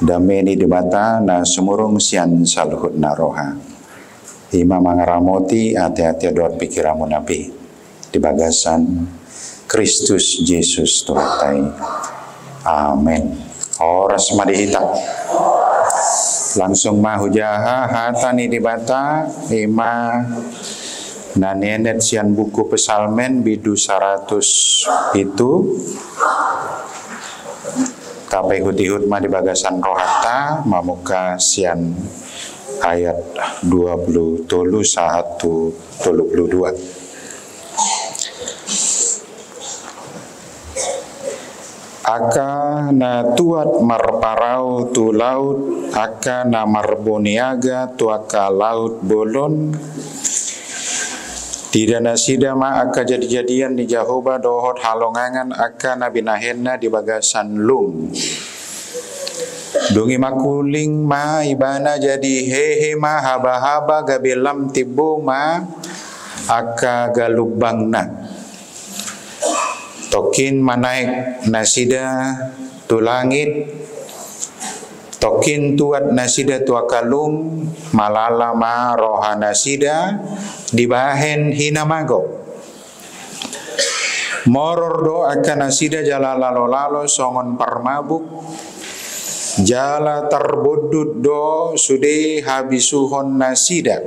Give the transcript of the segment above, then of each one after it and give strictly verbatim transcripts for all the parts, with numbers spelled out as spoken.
Dame ni Debata na sumurung sian saluhutna roha, i ma mangaramoti ateate dohot pingkiranmuna be di bagasan Kristus Jesus Tuhanta i. Amen. Horas ma di hita. Langsung ma hujaha hata ni Debata, i ma na nienet sian buku Psalmen bindu saratus pitu. Tapaihutihut ma di bagasan rohanta, mamungka sian ayat dua puluh tolu sahat tu tolu puluh dua. Angka na tuat marparau tu laut, angka na marboniaga tu angka laut bolon, diida nasida ma angka jadijadian ni Jahowa dohot halongangan angka na binahenna di bagasan lung. Dung i mangkuling ma ibana, jadi hehe ma habahaba, gabe lam timbo ma angka galumbangna. Tongkin manaek nasida tu langit, tongkin tuat nasida tu angka lung, malala ma roha nasida dibahen hinamago. Moror do angka nasida jala lalolalo songon parmabuk, jala tarbondut do sude habisuhon nasida.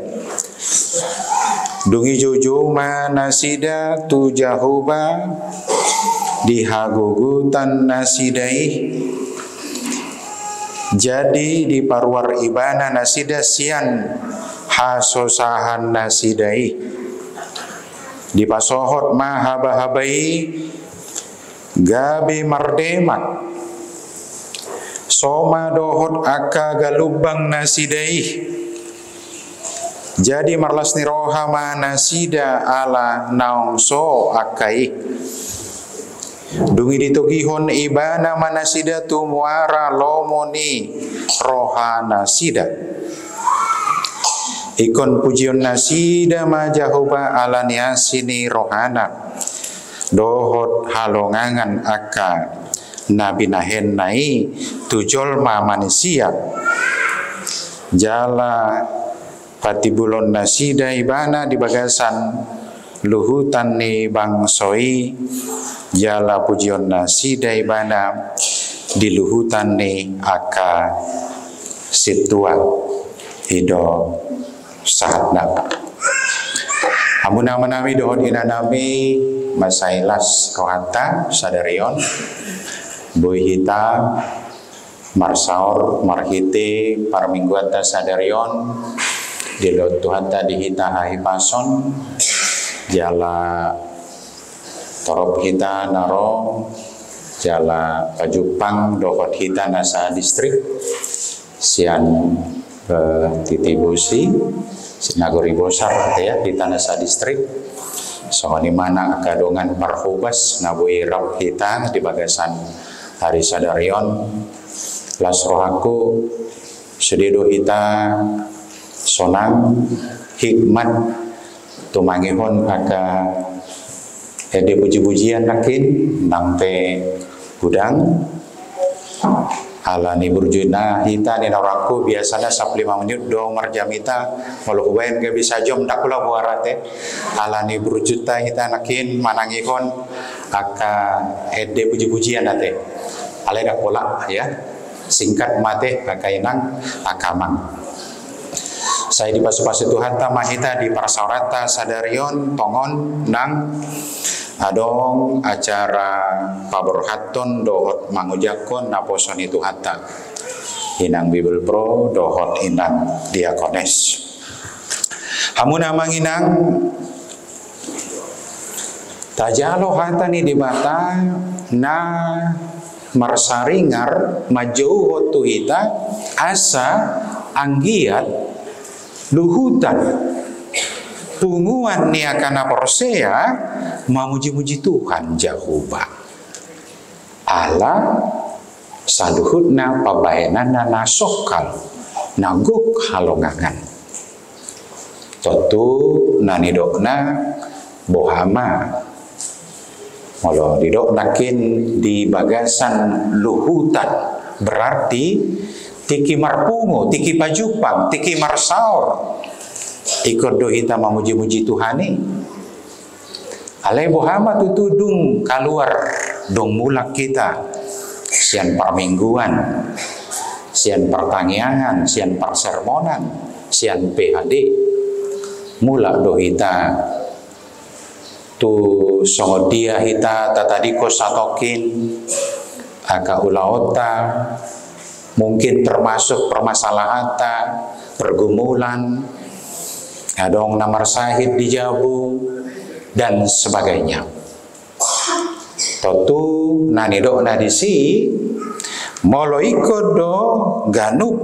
Dung i joujou ma nasida tu Jahowa di hagogotan nasida i. Jadi diparuar ibana nasida sian hasosahan nasida i. Dipasohot ma habahaba i gabe mardemak, so ma dohot angka galumbang nasida i. Jadi marlas ni roha ma nasida ala naung so angka i. Dung i ditogihon ibana ma nasida tu muara lomo ni roha nasida. Ingkon pujion nasida ma Jahowa ala ni asi ni rohana dohot halongangan angka na binahenna i tu jolma manisia. Jala patimbulon nasida ibana di bagasan luhutan ni bangso i, jala pujion nasida ibana di luhutan ni angka sintua. I do sahatna. Hamu amanami dohot inanami, mansai las rohanta sadari on. Boi hita marsaor marhite parmingguanta sadari on, dilehon Tuhanta di hita hahipason, jala torop hita na ro, jala pajumpang dohot hita na sadistrik sian, eh, Titibusi, Nagori Bosar, ya, hita na sadistrik. Songon i ma nang angka dongan parhobas na boi rap hita di bagasan ari sadari on. Las rohangku, sude do hita sonang, hikmat, tumangihon angka ende pujipujian nangkin, nang pe godang. Ala ni burjuna hita ninna rohangku, biasana sampulu lima menit do marjamita, molo hubaen gabe sajom ndang pola boha ate. Ala ni burjunta hita nangkin manangihon angka ende pujipujian ate. Alai ndang pola, ya. Singkat ma ate, angka inang, angka amang. Sai dipasupasu Tuhanta ma hita di parsaoranta sadari on, tongon nang adong acara paborhathon dohot mangojakhon naposo ni Tuhanta, inang bibelvrouw dohot inang diakones. Hamu na amang inang, tajalo hata ni Debata na marsaringar manjouhon tu hita asa anggiat luhutan punguan ni angka na porsea mamujimuji Tuhan Jahowa. Ala saluhutna pambahenanna na songkal, na gok halongangan. Tontu na nidokna, boha ma molo didok nangkin di bagasan luhutan Berarti tingki marpungu, tingki pajumpang, tingki marsaor, ingkon do hita mamuji-muji Tuhan i. Alai boha ma tutu dung kaluar, dung mulak hita sian parmingguan, sian partangiangan, sian parsermonan, sian P H D? Mulak do hita tu songon dia hita tatadingkon satongkin angka ulaonta, mungkin termasuk permasalahanta, pergumulan, adong na marsahit di jabu, dan sebagainya. Tontu na nidokna disi, molo ingkon do ganup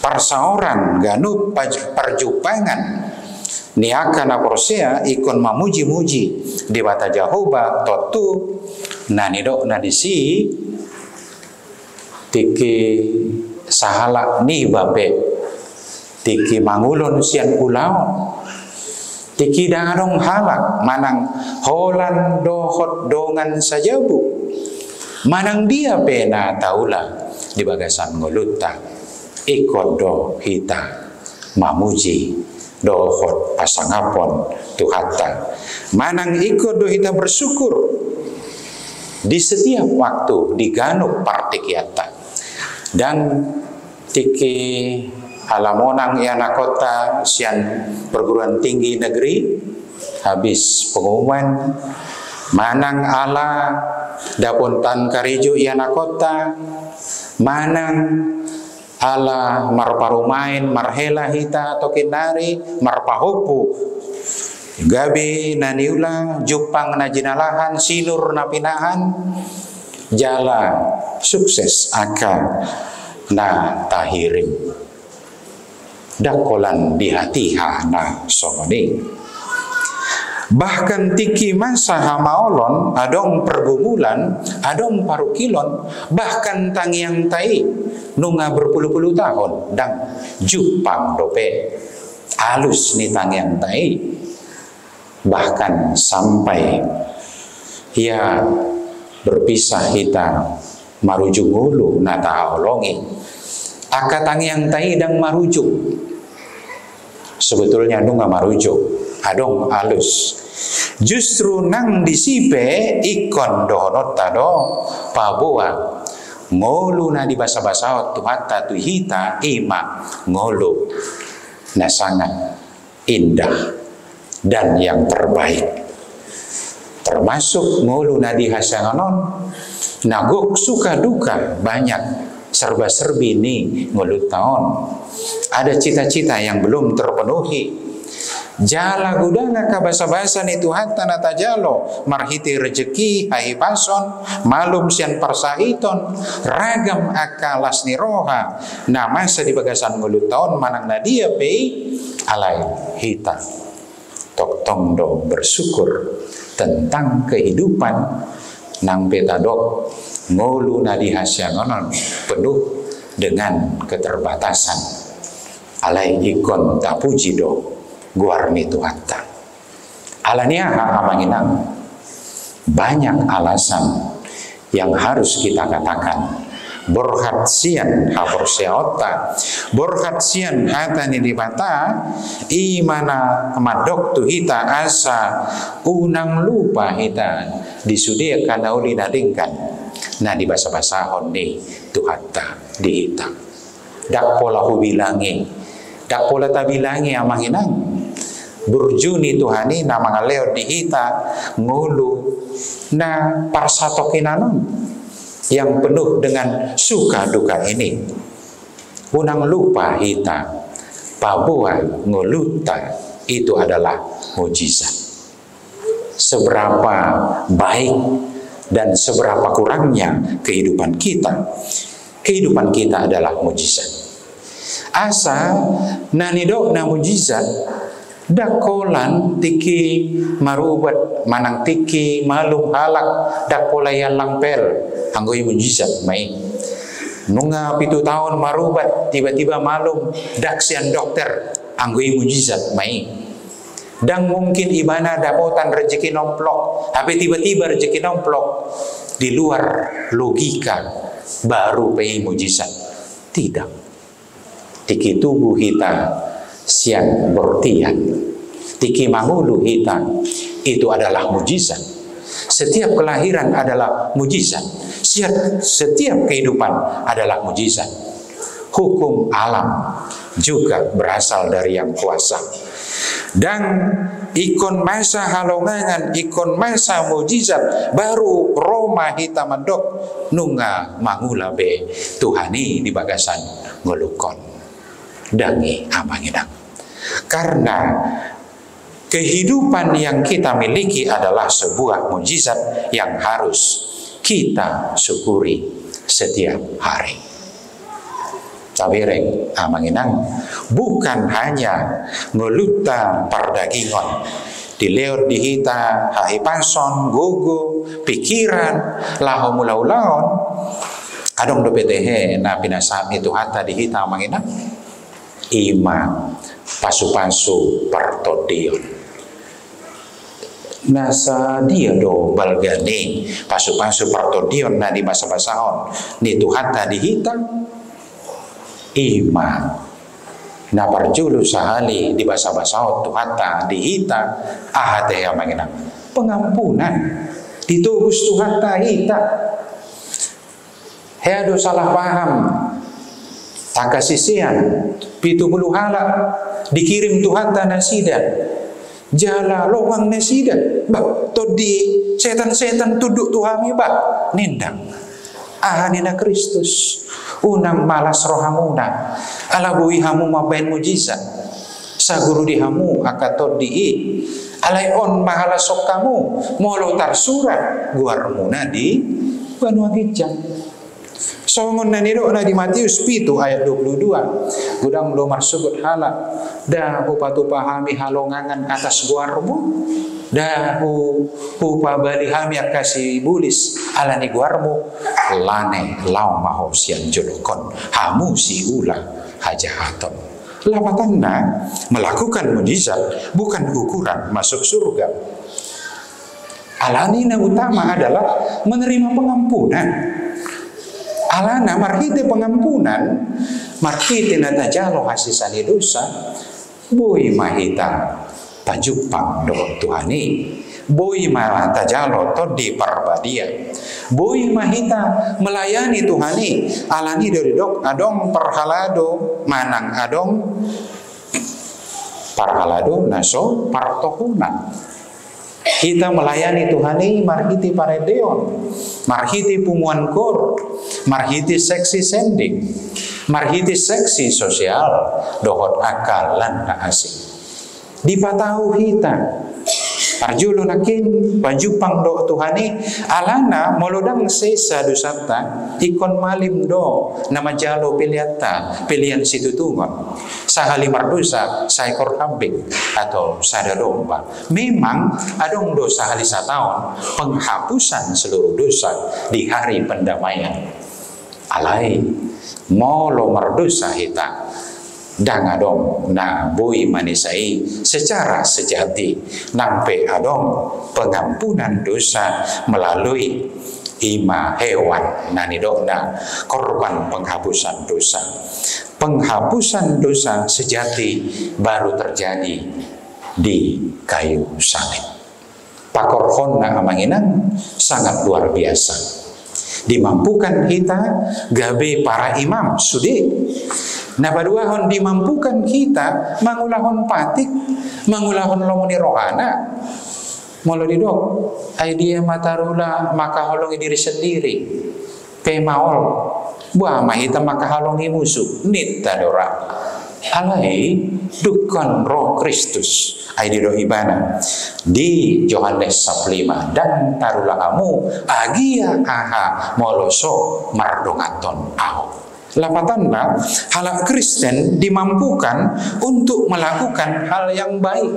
parsaoran, ganup paj-, parjumpangan ni angka na porsea ingkon mamuji-muji Debata Jahowa, tontu na nidokna disi, tingki sahalak niba pe, tingki mangulon sian ulaon, tingki ndang adong halak manang holan dohot dongan sajabu, manang dia pe na taula di bagasan ngolunta, ingkon do hita mamuji dohot pasangaphon Tuhanta. Manang ingkon do hita bersyukur di setiap waktu, di ganup partingkianta. Ndang tingki ala monang ianakhonta sian perguruan tinggi negeri, habis pengumuman, manang ala dapotan karejo ianakhonta, manang ala marparumaen, marhela hita tongkin nari, marpahompu gabe na niula, jumpang na jinalahan, sinur na pinahan, jala sukses angka na tahirim. Ndang holan di hatiha na songon i. Bahkan tingki masa hamaolon, adong pergumulan, adong parungkilon, bahkan tangiangta i nunga berpuluh-puluh tahun ndang jumpang dope alus ni tangiangta i. Bahkan sampai ia berpisah hita marujung ngolu na tahaholongi. Angka tangiangta i ndang marujung. Sebetulnya nunga marujung, adong alus. Justru nang disi pe ingkon dohononta do, paboa ngolu na dibasa-basahon Tuhanta tu hita i ma ngolu na sangat indah dan yang terbaik. Termasuk ngolu na di hasiangan on, na gok suka duka banyak, serba-serbi ni ngolunta on. Ada cita-cita yang belum terpenuhi. Jala godang angka basa-basa ni Tuhanta na tajalo, marhite rejeki, hahipason, malum sian parsahiton, ragam angka las ni roha na masa di bagasan ngolunta on manang na dia pe i, alai hita tongtong do bersyukur tentang kehidupan, nang pe tadok ngolu na di hasiangan on penuh dengan keterbatasan. Alai ingkon tapuji do goar ni Tuhanta. Ala ni aha, amang inang? Banyak alasan yang harus kita katakan. Borhat sian haporseaonta, borhat sian hata ni Debata, i ma na mandok tu hita asa unang lupa hita di sude angka na uli na denggan na dibasa-basahon ni Tuhanta di hita. Ndang pola hubilangi, ndang pola tabilangi, amang inang, burju ni Tuhan i na mangalehon di hita ngolu na parsatongkinan on yang penuh dengan suka duka ini. Unang lupa hita, paboa ngolunta itu adalah mujizat. Seberapa baik dan seberapa kurangnya kehidupan kita, kehidupan kita adalah mujizat. Asa na nidokna mujizat, ndang holan tingki marubat manang tingki malum halak, ndang pola iallang pel, anggo i mujizat ma i. Nunga pitu taon marubat, tiba-tiba malum, dak sian dokter, anggo i mujizat ma i. Ndang mungkin ibana dapotan rejeki nomplok, hape tiba-tiba rejeki nomplok di luar logika baru pe i mujizat. Tidak. Tingki tubu hita sian bortian, tingki mangolu hita, itu adalah mujizat. Setiap kelahiran adalah mujizat. Setiap, setiap kehidupan adalah mujizat. Hukum alam juga berasal dari Yang Kuasa. Ndang ingkon masa halongangan, ingkon masa mujizat, baru ro ma hita mandok nunga mangula be Tuhan i di bagasan ngolungkon. Ndang i, amang inang. Karena kehidupan yang kita miliki adalah sebuah mujizat yang harus kita syukuri setiap hari. Tabereng, amang inang, bukan hanya ngolunta pardagingon dilehon di hita hahipason, gogo, pikiran, laho mangula ulaon. Adong dope tehe na pinasahat ni Tuhanta di hita, amang inang? I ma pasupasu partondion. Na sadia do balga ni pasupasu partondion na dibasabasahon ni Tuhanta di hita? I ma na parjolo sahali dibasabasahon Tuhanta di hita, aha tehe, amang inang? Pengampunan. Ditobus Tuhanta hita. Hea do salah paham angka sisean, pitu pulu halak dikirim Tuhanta nasida, jala longang nasida. Bah, tondi setan-setan tunduk tu hami, bah, ninna. Aha ninna Kristus? Unang malas rohamuna, ala boi hamu mambahen mujizat saguru di hamu angka tondi i. Alai on ma halashon hamu, molo tarsurat goarmuna di banua ginjang. Songon na nidokna di Matius pitu ayat dua pulu dua, godang do marsogot halak, nda hupatupa hami halongangan atas goarmu, nda hu-, hupabali hami angka sibolis ala ni goarmu. Alani laho ma ho sian jolongkon, hamu siula hajahaton. Lapatanna, melakukan mujizat bukan ukuran masuk surga. Alani na utama adalah menerima pengampunan. Alana marhite pengampunan, marhite na tajalo hasesaan ni dosa, boi ma hita pajumpang dohot Tuhan i. Boi ma tajalo Tondi Parbadia. Boi ma hita melayani Tuhan i. Alani do didok adong parhalado manang adong parhalado na so partohonan. Hita melayani Tuhan i marhite parendeon, marhite punguan koor, marhite seksi sending, marhite seksi sosial, dohot angka lan na asing. Dipatau hita. Parjolo nangkin pajumpang dohot Tuhan i, alana molo ndang sesa dosanta, ingkon malim do na manjalo peleanta, pelean situtungon. Sahali mardosa, saekor kambing atau sada domba. Memang adong do sahali sataon penghapusan seluruh dosa di hari pendamaian. Alai, molo mardosa hita, ndang adong na boi manesa i secara sejati, nang pe adong pengampunan dosa melalui i ma hewan na nidokna korban penghapusan dosa. Penghapusan dosa sejati baru terjadi di kayu salib. Pakorhonna, amang inang, sangat luar biasa. Dimampukan hita gabe para imam, sude. Na paduahon, dimampukan hita mangulahon patik, mangulahon lomo ni rohana. Molo didok, ai dia ma tarula mangkaholongi diri sendiri pe maol, boha ma hita mangkaholongi musu, ninta do ra. Alai, dungkon ro Kristus, ai didok ibana di Johannes sampulu lima, ndang tarula hamu agia aha molo so mardonganhon ahu. Lapatanna, halak Kristen dimampukan untuk melakukan hal yang baik.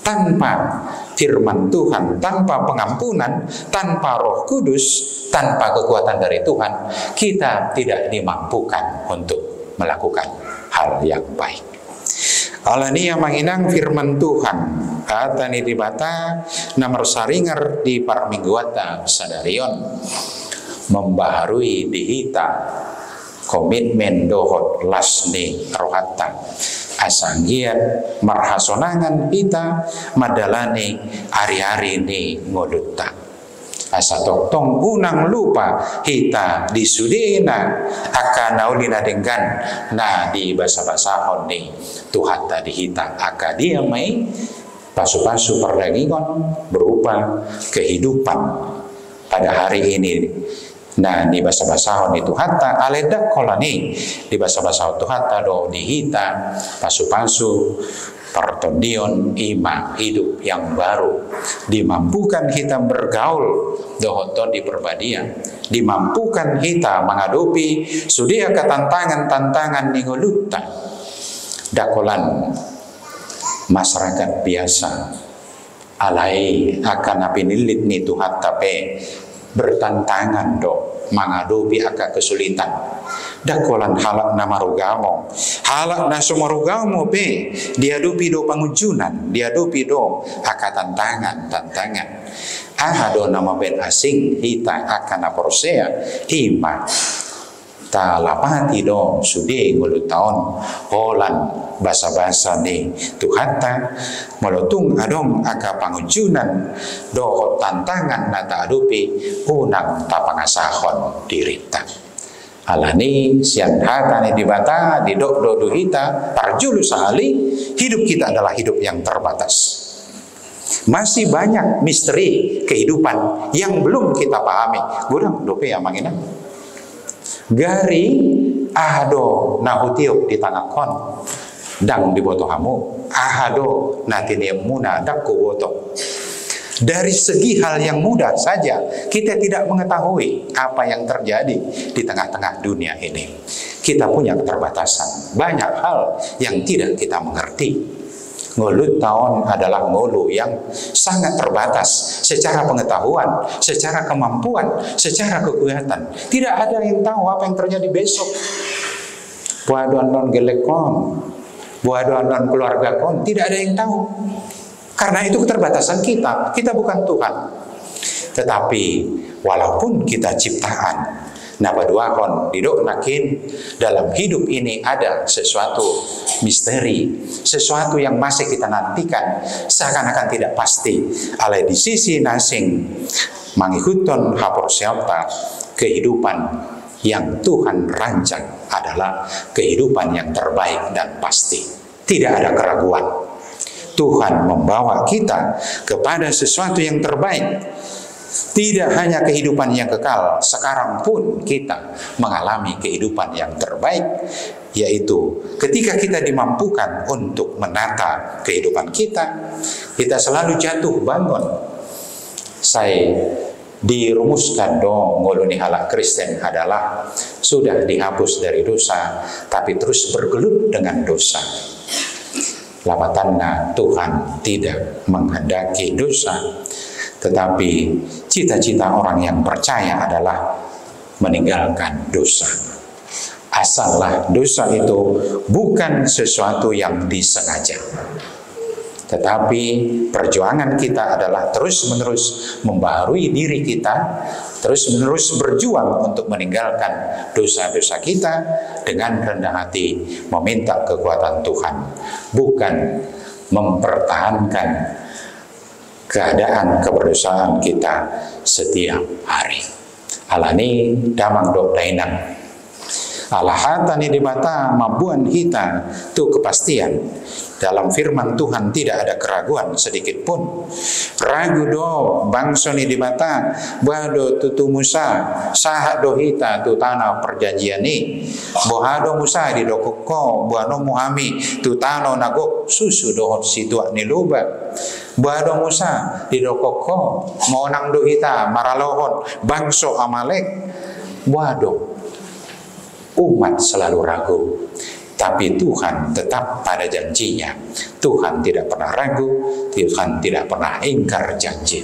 Tanpa firman Tuhan, tanpa pengampunan, tanpa Roh Kudus, tanpa kekuatan dari Tuhan, kita tidak dimampukan untuk melakukan hal yang baik. Alani, amang inang, firman Tuhan, hata ni Debata na marsaringar di parmingguanta sadari on. Membaharui di hita komitmen dohot las ni rohanta, asa anggiat marhasonangan hita mandalani ari-ari ni ngolunta. Asa tongtong unang lupa hita di sudena angka na uli na denggan na dibasa-basahon ni Tuhanta di hita, angka dia ma i pasu-pasu pardagingon berupa kehidupan pada hari ini na dibasa-basahon ni Tuhanta, alai ndang holan i dibasa-basahon Tuhanta do di hita pasu-pasu partondion, i ma hidup yang baru, dimampukan hita bergaul dohot Tondi Parbadia, dimampukan hita mangadopi sude angka tantangan-tantangan ni ngolunta. Ndang holan masyarakat biasa, alai angka na pinillit ni Tuhanta pe bertantangan do mangadopi angka kesulitan. Ndang holan halak na marugamo, halak na so marugamo pe diadopi do pangunjunan, diadopi do angka tantangan-tantangan. Aha do na mambahen asing hita angka na porsea? I ma talapati do sude ngolunta on holan basa-basa ni Tuhanta. Molo tung adong angka pangunjunan dohot tantangan na taadopi, unang tapangasahon dirinta. Alani sian hata ni Debata didok do tu hita parjolo sahali, hidup kita adalah hidup yang terbatas. Masih banyak misteri kehidupan yang belum kita pahami. Godang dope, amang inang. Gari, aha do na hutiop di tanganhon? Ndang diboto hamu. Aha do na tiniopmuna? Ndang huboto. Dari segi hal yang mudah saja, kita tidak mengetahui apa yang terjadi di tengah-tengah dunia ini. Kita punya keterbatasan. Banyak hal yang tidak kita mengerti. Ngolunta on adalah ngolu yang sangat terbatas secara pengetahuan, secara kemampuan, secara kekuatan. Tidak ada yang tahu apa yang terjadi besok. Boha do annon gellengkon, boha do annon keluargakon, tidak ada yang tahu. Karena itu keterbatasan kita. Kita bukan Tuhan. Tetapi walaupun kita ciptaan, na paduahon didok nangkin, dalam hidup ini ada sesuatu misteri, sesuatu yang masih kita nantikan, seakan-akan tidak pasti. Alai di sisi na asing, mangihuthon haporseaonta, kehidupan yang Tuhan rancang adalah kehidupan yang terbaik dan pasti. Tidak ada keraguan. Tuhan membawa kita kepada sesuatu yang terbaik. Tidak hanya kehidupan yang kekal, sekarang pun kita mengalami kehidupan yang terbaik, yaitu ketika kita dimampukan untuk menata kehidupan kita, kita selalu jatuh bangun. Sai dirumuskan do ngolu ni halak Kristen adalah sudah dihapus dari dosa, tapi terus bergelut dengan dosa. Lapatanna, Tuhan tidak menghendaki dosa, tetapi cita-cita orang yang percaya adalah meninggalkan dosa. Asallah dosa itu bukan sesuatu yang disengaja. Tetapi perjuangan kita adalah terus-menerus membaharui diri kita, terus-menerus berjuang untuk meninggalkan dosa-dosa kita dengan rendah hati meminta kekuatan Tuhan, bukan mempertahankan keadaan keberdosaan kita setiap hari. Alani damang dohot dainang, ala hata ni Debata mamboan hita tu kepastian. Dalam firman Tuhan tidak ada keraguan sedikit pun. Ragu do bangso ni Debata, boha do tutu Musa, sahat do hita tu tano perjanjian i? Boha do Musa, didok ho, boanonmu hami tu tano na gok susu dohot situak ni loba? Boha do Musa, didok ho, monang do hita maralohon bangso Amalek? Boha do? Umat selalu ragu, tapi Tuhan tetap pada janjinya. Tuhan tidak pernah ragu, Tuhan tidak pernah ingkar janji.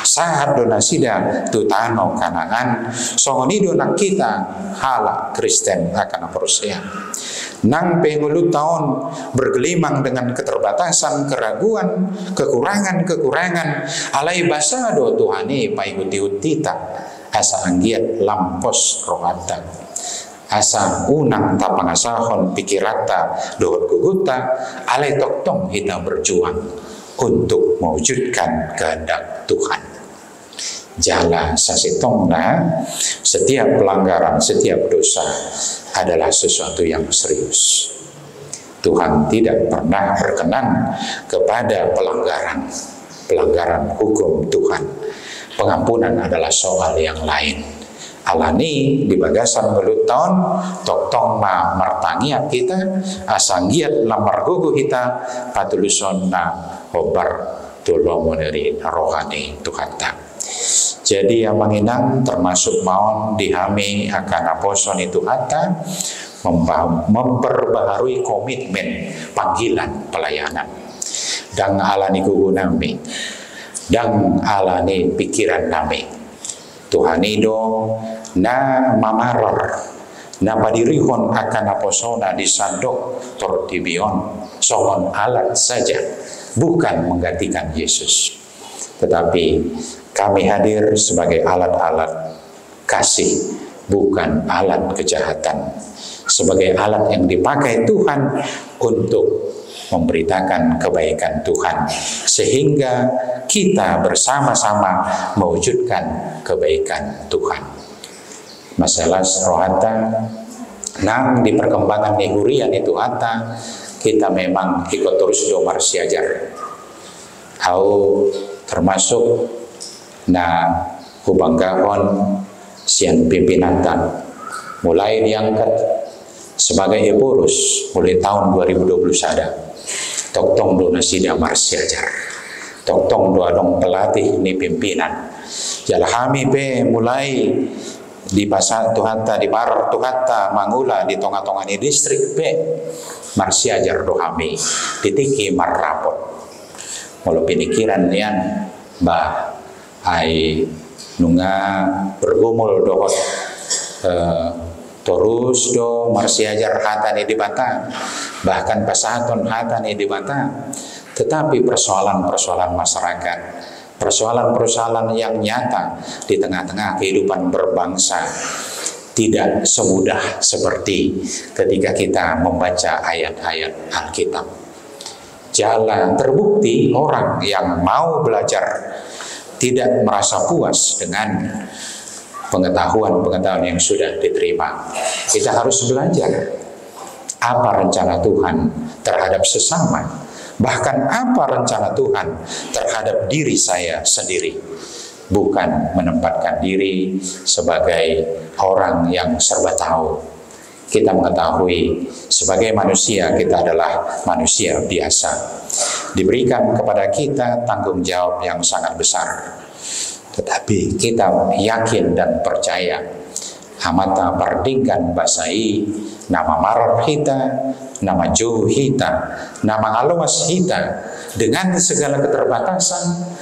Sahat do nasida tu tano Kanaan, songon i do nang hita halak Kristen angka na porsea. Nang pe ngolunta on bergelimang dengan keterbatasan, keraguan, kekurangan-kekurangan, alai basa do Tuhan i paihut-ihut hita. asa anggiat lam pos rohanta, asa unang tapangasahon pikiranta dohot gogonta, alai tongtong hita berjuang untuk mewujudkan kehendak Tuhan. Jala sasintongna, setiap pelanggaran, setiap dosa adalah sesuatu yang serius. Tuhan tidak pernah berkenan kepada pelanggaran, pelanggaran hukum Tuhan. Pengampunan adalah soal yang lain. Alani di bagasan ngolunta on, tongtong ma martangiang hita, asa anggiat lam margogo hita patulushon na hombar tu lomo ni roha ni Tuhanta. Jadi, amang inang, termasuk ma on di hami angka naposo ni Tuhanta, memba-, memperbaharui komitmen panggilan pelayanan. Ndang alani gogonami, ndang alani pikirannami. Tuhan i do na mamaror, na padirihon angka naposona di sandok portibi on songon alat saja, bukan menggantikan Yesus. Tetapi kami hadir sebagai alat-alat kasih, bukan alat kejahatan. Sebagai alat yang dipakai Tuhan untuk memberitakan kebaikan Tuhan, sehingga kita bersama-sama mewujudkan kebaikan Tuhan. Masalah rohanta, nang di perkembangan ni huria ni Tuhanta, hita memang ikut terus do marsiajar. Au termasuk na hubanggahon sian pimpinanta, mulai diangkat sebagai ephorus mulai tahun dua ribu dua puluh sada. Tongtong do nasida marsiajar, tongtong do adong pelatih ni pimpinan. Jala hami pe mulai dipasa Tuhanta, diparar Tuhanta mangula di tonga-tonga ni distrik pe, marsiajar do hami di tingki marrapot. Molo pinikiran nian, bah, ai nunga bergumul dohot, eh, torus do marsiajar hata ni Debata, bahkan pasahathon hata ni Debata. Tetapi persoalan-persoalan masyarakat, persoalan-persoalan yang nyata di tengah-tengah kehidupan berbangsa tidak semudah seperti ketika kita membaca ayat-ayat Alkitab. Jala terbukti orang yang mau belajar tidak merasa puas dengan pengetahuan-pengetahuan yang sudah diterima. Kita harus belajar apa rencana Tuhan terhadap sesama, bahkan apa rencana Tuhan terhadap diri saya sendiri. Bukan menempatkan diri sebagai orang yang serba tahu. Kita mengetahui sebagai manusia, kita adalah manusia biasa. Diberikan kepada kita tanggung jawab yang sangat besar. Tetapi kita yakin dan percaya, Amanta Pardenggan Basa i na mamaror hita, na manjou hita, na mangaloas hita dengan segala keterbatasan,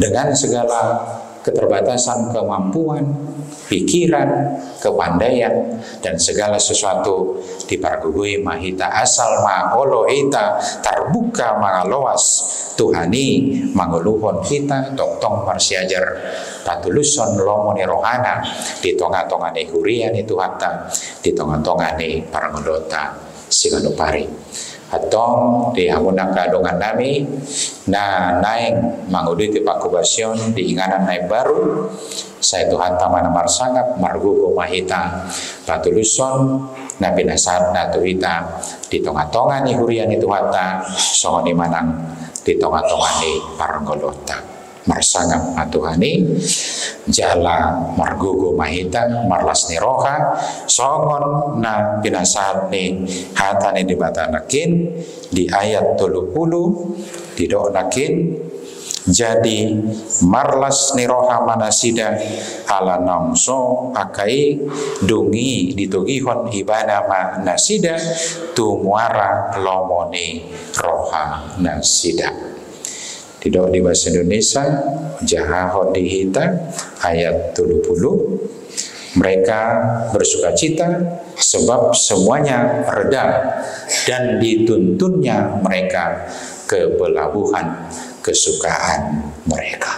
dengan segala keterbatasan kemampuan, pikiran, kepandaian, dan segala sesuatu, dipargogoi ma hita, asal ma olo hita tarbuka mangaloas Tuhan i mangoluhon hita tongtong marsiajar patulushon lomo ni rohana di tonga-tonga ni huria ni Tuhanta, di tonga-tonga ni parngoluonta siganup ari. Antong di hamu angka dongannami na naeng manguduti pangkobasion di inganan na imbaru, sai Tuhanta ma na marsangap, margogo ma hita patulushon na pinasahatna tu hita di tonga-tonga ni huria ni Tuhanta, songon i ma nang di tonga-tonga ni parngoluonta. Marsangap ma Tuhan i, jala margogo ma hita, marlas ni roha, songon na pinasahat ni hata ni Debata nangkin di ayat tolu pulu, didok nangkin, jadi marlas ni roha ma nasida, ala naung so angka i, dung i ditogihon ibana ma nasida tu muara lomo ni roha nasida. Didok di bahasa Indonesia, jahahon di hita, ayat tolu pulu, mereka bersukacita sebab semuanya reda dan dituntunnya mereka ke pelabuhan kesukaan mereka.